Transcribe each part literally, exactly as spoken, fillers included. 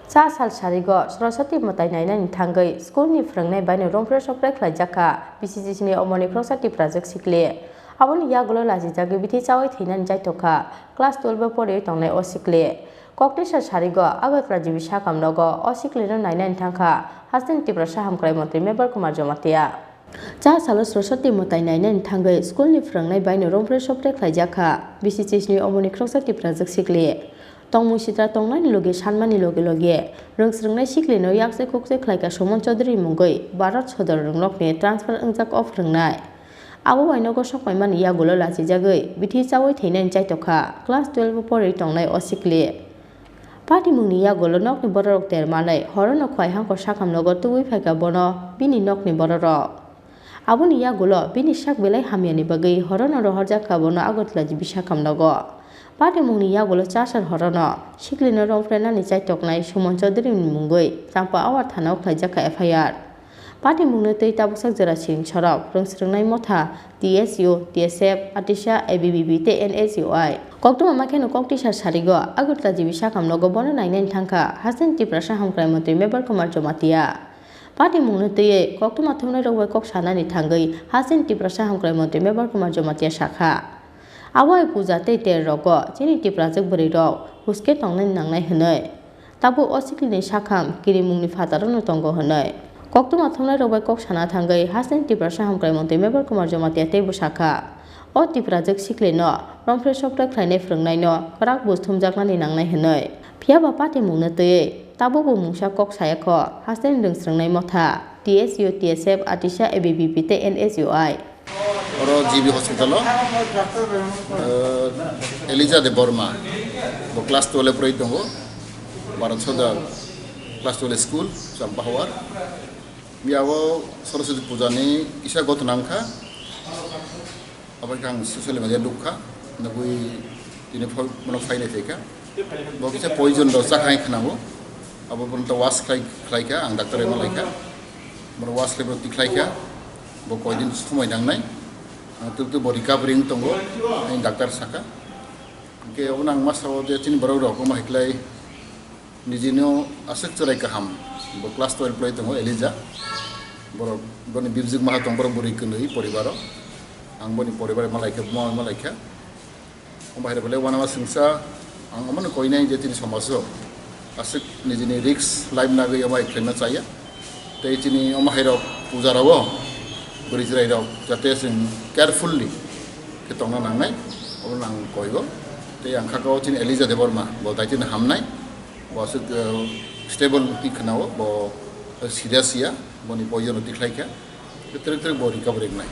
Cha sal sarigo Saraswati mwtai nainani thangwi school ni phwrwngnai baino romphre sopre khlaijak kha B C C C ni omoni khoroksa Tiprajwk sikli. Aboni yagulo lachijagwi bithi chawi thwinani chaithok kha class twelve o poriwi tongnai o sikli. Koktwisa sarigo Agartala G B sakam nogo o siklino nainani thang kha hasteni Tiprasa hamkrai montri Mebar Kumar Jamatia. Cha salo Saraswati mwtai nainani thangwi school ni phwrwngnai baino romphre sopre khlaijak kha B C C C ni omoni khoroksa Tiprajwk sikli. Tongmung sitra tongnani logi sanmani logi logi rwngsrwngnai siklino yakse kukse khlaikha Suman Chaudhary mungwi Bharat sodor rwngnokni transfer wngjak o phwrwngnai. Abo bai nogo sokpaimani yagulo lachijagwi bithi chawi thwinani chaithok kha class twelve o poriwi tongnai o sikli. Patimungni yagulo nokni bororok ter manwi horono khwai hangkor sakam nogo tubui phaikha bono bini nokni bororok. Aboni yagulo bini sak belai hamyani bagwi horono rohorjak kha bono Agartala G B sakam nogo. Patimungni yagulo chasar horono siklino romphrenani chaithoknai Suman Chaudhary ni mungwi Champa Awar thana o khlaijak kha F I R. Patimungno twi tabuksak jora siring sorok rwngsrwngnai motha T S U, T S F, Atisa, A B V P tei N S U I. Koktwma ma kheno koktwisa sarigo Agartala G B sakam nogo bono nainani thang kha hasteni Tiprasa hamkrai montri Mebar Kumar Jamatia. Patimungno twiwi koktwma thumnairok bai kok sanani thangwi hasteni Tiprasa hamkrai montri Mebar Kumar Jamatia sakha. Abo hai puja tei ter rogo chini Tiprajwk bwrwirok huske tongnani nangnai hwnwi. Tabuk o siklini sakham kirimungni phatarokno tongo hwnwi. Koktwma thumnairok bai kok sana thangwi hasteni Tiprasa hamkrai montri Mebar Kumar Jamatia teibo sakha. O Tiprajwk siklino romphre sopre khlainai phwrwngnaino kwrak buj thumjaknani nangnai hwnwi. Phiyaba patimungno twiwi tabukbo mungsa kok saya kho hasteni rwngsrwngnai motha T S U, T S F, Atisa, A B V P tei N S U I. Oro G B hospital o, eh, Elijah Debbarma, bo class twelve pori tongo, Bharat Sodar class twelve school, Champahawar. Miyao Saraswati puja ni kisa ghotona wngkha. Abo khe ang social media nukha, nugwi tini phone bono phainai phaikha. Bo kisa poison rok chakha hai khwnao. Abo bono to wash khlai, khlaikha, ang doctor ema laikha. Bono wash khlai bono tikhlaikha. Bo koidin somoi nangnai. Ang tuk tuk bo recovery wng tongo, ang doctor saka. Hwnkhe obono ang ma sao je chini borok rok omo hai khlai nijino aswk chwrai kaham. Bo class twelve phlai tongo Elijah. Borok boni bibjwk maha tong borok bwrwi kwnwi poribaro. Ang boni poribar malaikha, buma malaikha. Omo hai rok belai uanama singsa, ang omono koinai je chini somajo aswk nijini risk life nagwi omo hai khlaima chaya. Tei chini omo hai rok puja rok o bwrwi chwrai rok jate chwng carefully khe tongna nangnai, obono ang koigo. Tei ang kha o chini Elijah Debbarma, bo dai chini hamnai, bo aswk, eh, stable hi khwnao, bo serious ya, boni poison rok tikhlai kha, twrwk twrwk bo recovery wngnai.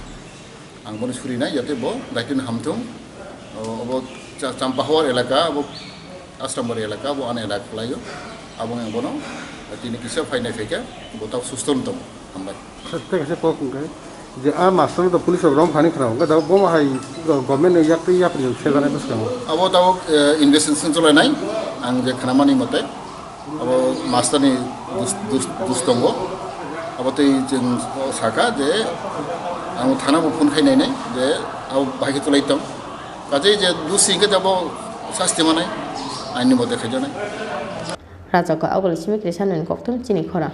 Ang bono surinai, jate bo daitino hamthung. O, obo Cha-, Champahawar elaka, obo Asrambari elaka, obo ani elaka khlaio. Abo ang bono tini kisa phainai phaikha, bo tabuk susto wng tongo. Hambai. Sir, tei kaisa kok hwnkhe, je a master no police rok rom phani khna hwnkhe, tabuk bo hai government ni yak tei yapri rok sejanai bwskango. Abo tabuk, eh, investigation cholainai, ang je khnamani mote. Abo master ni dus, dus, dus tongo. Abo tei chwng saka je ang thana bo phone khai nainai je abo bahai khe chwlai tong. Kaje je dus hwnkhe abo sasti manai, aini mote khaijaknai. Rajako aboni simi kisa nini koktwma chini khorang.